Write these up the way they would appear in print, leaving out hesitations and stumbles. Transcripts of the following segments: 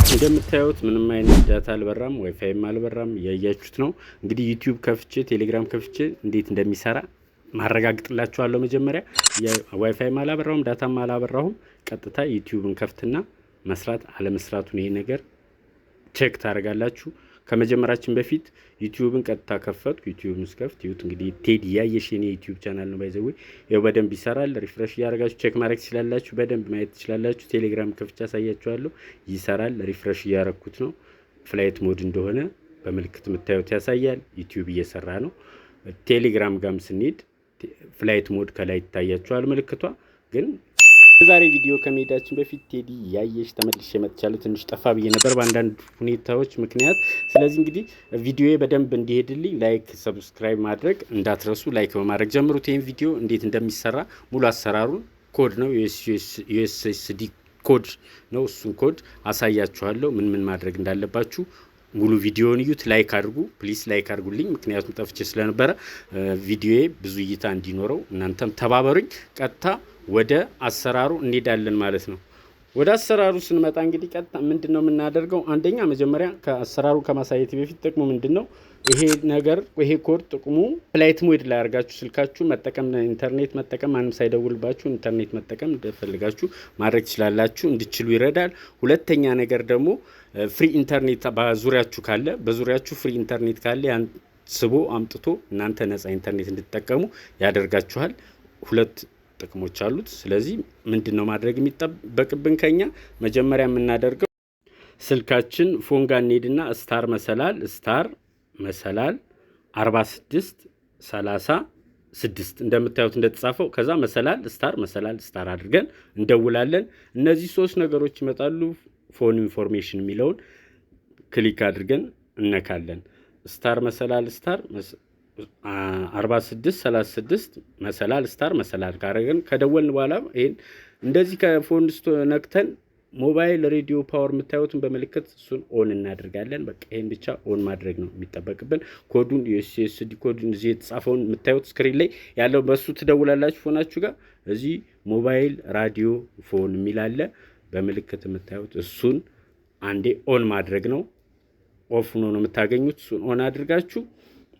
እንደምታዩት ምንም አይነት data አልበራም፣ ዋይፋይም አልበራም። እያያችሁት ነው። እንግዲህ YouTube ከፍቼ፣ ቴሌግራም ከፍቼ እንዴት እንደሚሰራ ማረጋግጥላችኋለሁ። መጀመሪያ ዋይፋይም አላበራሁም፣ data ም አላበራሁም። ቀጥታ YouTube ን ከፍትና መስራት አለመስራቱን ይሄ ነገር check ታደርጋላችሁ። ከመጀመራችን በፊት YouTube ን ቀጥታ ከፈትኩ። YouTube ን ስከፍት ይሁት እንግዲህ ቴዲ ያየሽ የኔ YouTube channel ነው። By the way፣ ይኸው በደንብ ይሰራል። Refresh እያደረጋችሁ check ማድረግ ትችላላችሁ። በደንብ ማየት ትችላላችሁ። ቴሌግራም ከፍቼ አሳያችኋለሁ። ይሰራል። Refresh እያረኩት ነው። Flight mode እንደሆነ በምልክት የምታዩት ያሳያል። YouTube እየሰራ ነው። ቴሌግራም ጋም ስንሄድ flight mode ከላይ ይታያችኋል ምልክቷ። ግን ዛሬ ቪዲዮ ከመሄዳችን በፊት ቴዲ ያየሽ ተመልሼ መጥቻለሁ። ትንሽ ጠፋ ብዬ ነበር በአንዳንድ ሁኔታዎች ምክንያት። ስለዚህ እንግዲህ ቪዲዮ በደንብ እንዲሄድልኝ like፣ subscribe ማድረግ እንዳትረሱ። Like በማድረግ ጀምሩት። ይህን ቪዲዮ እንዴት እንደሚሰራ ሙሉ አሰራሩን ኮድ ነው፣ USSD code ነው። እሱን ኮድ አሳያችኋለሁ ምን ምን ማድረግ እንዳለባችሁ። ሙሉ ቪዲዮውን እዩት። Like አድርጉ please፣ like አድርጉልኝ። ምክንያቱም ጠፍቼ ስለነበረ ቪዲዮዬ ብዙ እይታ እንዲኖረው እናንተም ተባበሩኝ። ቀጥታ ወደ አሰራሩ እንሄዳለን ማለት ነው። ወደ አሰራሩ ስንመጣ እንግዲህ ቀጥታ ምንድን ነው የምናደርገው? አንደኛ መጀመሪያ ከአሰራሩ ከማሳየት በፊት ጥቅሙ ምንድን ነው? ይሄ ነገር፣ ይሄ ኮድ ጥቅሙ flight mode ላይ አድርጋችሁ ስልካችሁ መጠቀም፣ ኢንተርኔት መጠቀም፣ ማንም ሳይደውልባችሁ ኢንተርኔት መጠቀም እንደፈለጋችሁ ማድረግ ትችላላችሁ፣ እንድችሉ ይረዳል። ሁለተኛ ነገር ደግሞ free internet በዙሪያችሁ ካለ፣ በዙሪያችሁ free internet ካለ ያን ስቦ አምጥቶ እናንተ ነጻ ኢንተርኔት እንድትጠቀሙ ያደርጋችኋል። ሁለት ጥቅሞች አሉት። ስለዚህ ምንድን ነው ማድረግ የሚጠበቅብን ከኛ? መጀመሪያ የምናደርገው ስልካችን phone ጋር እንሄድና star መሰላል star መሰላል 46 36 እንደምታዩት እንደተጻፈው፣ ከዛ መሰላል star መሰላል star አድርገን እንደውላለን። እነዚህ ሶስት ነገሮች ይመጣሉ። Phone information የሚለውን click አድርገን እነካለን። Star መሰላል star 46 36 መሰላል star መሰላል ካረግን፣ ከደወልን በኋላ ይሄን እንደዚህ ከ phone ነክተን mobile radio power የምታዩትን በምልክት እሱን on እናደርጋለን። በቃ ይሄን ብቻ on ማድረግ ነው የሚጠበቅብን። ኮዱን፣ USSD ኮዱን፣ እዚህ የተጻፈውን የምታዩት screen ላይ ያለው በሱ ትደውላላችሁ phone ኣችሁ ጋር። እዚህ mobile radio phone የሚል አለ በምልክት የምታዩት፣ እሱን አንዴ on ማድረግ ነው። Off ሆኖ ነው የምታገኙት። እሱን on አድርጋችሁ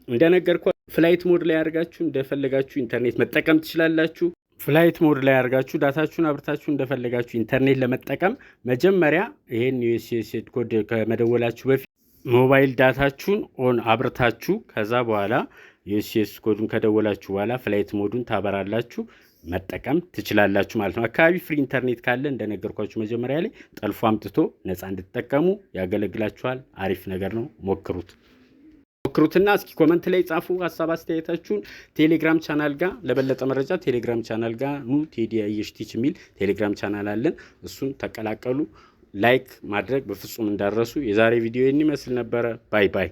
እንደነገርኳችሁ flight mode ላይ አድርጋችሁ እንደፈለጋችሁ ኢንተርኔት መጠቀም ትችላላችሁ። Flight mode ላይ አድርጋችሁ data ችሁን አብርታችሁ እንደፈለጋችሁ ኢንተርኔት ለመጠቀም መጀመሪያ ይሄን USSD code ከመደወላችሁ በፊት mobile data ችሁን on አብርታችሁ ከዛ በኋላ USSD code ኡን ከደወላችሁ በኋላ flight mode ኡን ታበራላችሁ፣ መጠቀም ትችላላችሁ ማለት ነው። አካባቢ free internet ካለ እንደነገርኳችሁ መጀመሪያ ላይ ጠልፎ አምጥቶ ነፃ እንድትጠቀሙ ያገለግላችኋል። አሪፍ ነገር ነው፣ ሞክሩት። ሞክሩትና እስኪ comment ላይ ጻፉ ሀሳብ አስተያየታችሁን። ቴሌግራም ቻናል ጋር ለበለጠ መረጃ ቴሌግራም ቻናል ጋር ኑ። ቴዲ ያየሽ ቲች የሚል ቴሌግራም ቻናል አለን። እሱን ተቀላቀሉ። Like ማድረግ በፍጹም እንዳትረሱ። የዛሬ ቪዲዮ ይህን ይመስል ነበረ። Bye bye።